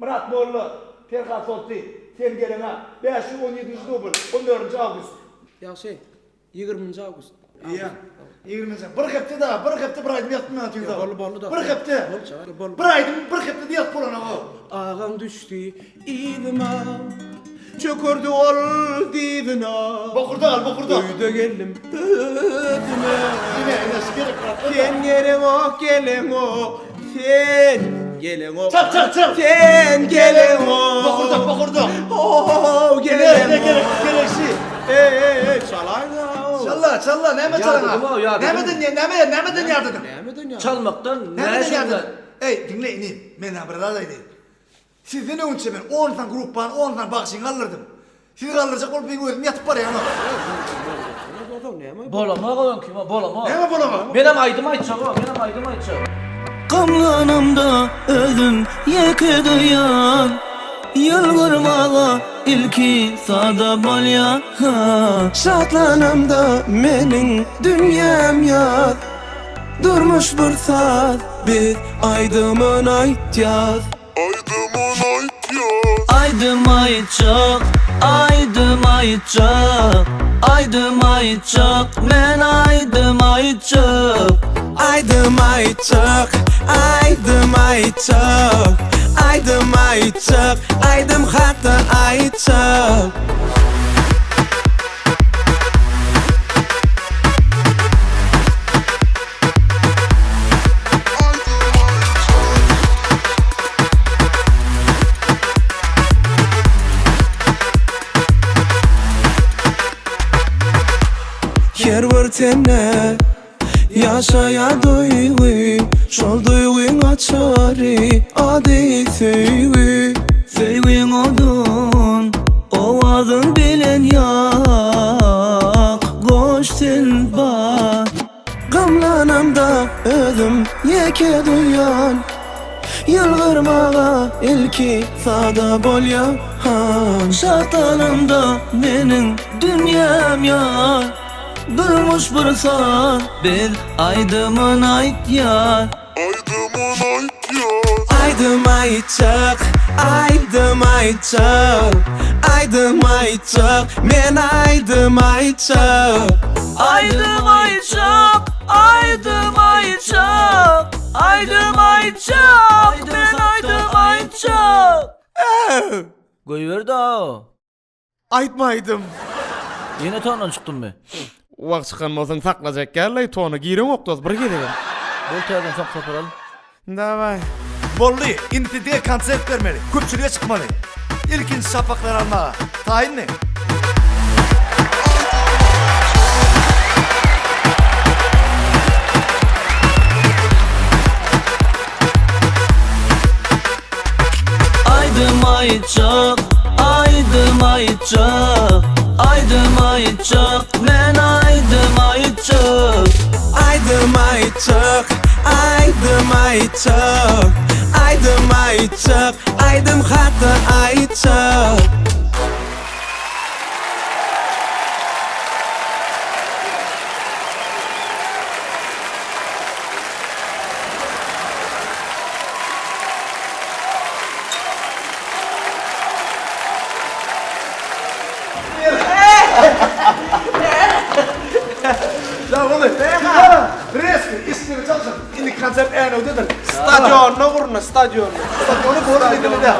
Myrat molla, Perhat Solty, Sen geleňa, 517-nji dubl, 14-nji awgust. Ýagşy, 20-nji awgust. Ýa, 20-nji. Bir hepde da, bir hepde bir aýdym ýazyp bilmän otyr-da. Boldy, boldy da. Bir hepde. Boldy, çaga, boldy. Bir aýdym bir hepdede ýazyp bolanok. Agaň düşdi yzyma, Çökerdi ol dyzyna. Bokurdak al, bokurdak. Öýde geldim özüme. Ine, ine, şu gerek zatlar. Sen geleňok, geleňok, sen geleňok. Çal, çal, çal. Sen geleňok. Bokurdak, bokurdak. Ho, Ine, ine, geleňok. gerek, gerek şi. Ey, ey, ey, çalaýda. Çalla, çalla, näme Ýadydyň-ow, çalaňa? ýadydyň. Nämeden, näme, nämeden ýadydyň? Nämeden ýadydyň? Çalmakdan Nämeden näşe ýadydyň? Eý, diňle inim, men saňa bir zat aýdaýyn. Sizden öňçe men on sany gruppany, on sany bagşyny galdyrdym. Sizi galdyrjak bolup meň özüm ýatyp barýan-a. Bolamok öňki, bolamok. Näme bolamok? Menem aýdym aýtjak-o, menem aýdym aýtjak. Gamlanamda özüm ýeke duýan, Ýylgyrmaga ilki sada bolýan. Şatlanamda meniň dünýäm ýaz, Durmuş bir saz, biz aýdymyn aýtýas. Aýdym aýtjak, aýdym aýtjak, Aýdym aýtjak, men aýdym aýtjak. Aýdym aýtjak, aýdym aýtjak, Aýdym aýtjak, aýdym hakda aýtjak. Her bir tende ýaşaýar duýgy, Şol duýgyň açary ady söýgi. Söýgiň odun, owazyn bilen ýak, Goş sen bar. Gamlanamda özüm ýeke duýan, Ýylgyrmaga ilki sada bolýan. Şatlanamda meniň dünýäm ýar, Durmuş bir saz, biz aýdymyn aýtýar. Aýdym aýtjak, aýdym aýtjak, Aýdym aýtjak, men aýdym aýtjak. Aýdym aýtjak, aýdym aýtjak, Aýdym aýtjak, men aýdym aýtjak. Goýber-dä. Aýtma aýdym. Ýene tondan çykdymmy? Wah çykan bolsaň saklajak gällaý tona gireňok dos bir gezegem. Bol täzeden soňky sapar al. Daway. Boldy, indi diňe konsert bermeli, köpçülige çykmaly. Ilkinji sapaklary almaga taýynmy? Aýdym aýtjak, aýdym aýtjak, Aýdym aýtjak, men aýdym aýtjak. Aýdym aýtjak, aýdym aýtjak, Aýdym aýtjak, aýdym hakda aýtjak. Resmi ismini çalşyp, indi konsert Änewdedir. Stadionda gurna, stadionda. Stadiony bolan edildi.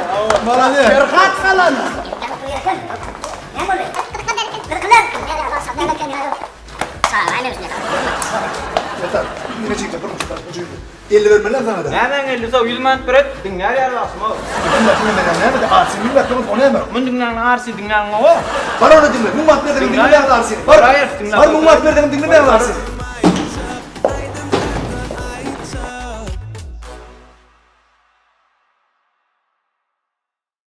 Malades. Perhat galan. Yeter. Yine çekeceğim. Dur, dur, dur. 50 bermeliler sana da. Nämäň 50 sow 100 manat beret, diňlär ýaly bagşym ow. Dinle, dinle, näme de Arsin bilmez, durmuş o näme? Mun diňläň Arsin diňläň ow. Bar onu dinle. Müň manat berdiň dinlemeýän Arsini. Bar. Bar, dinle. Bar müň manat berdiň dinlemeýän Arsini.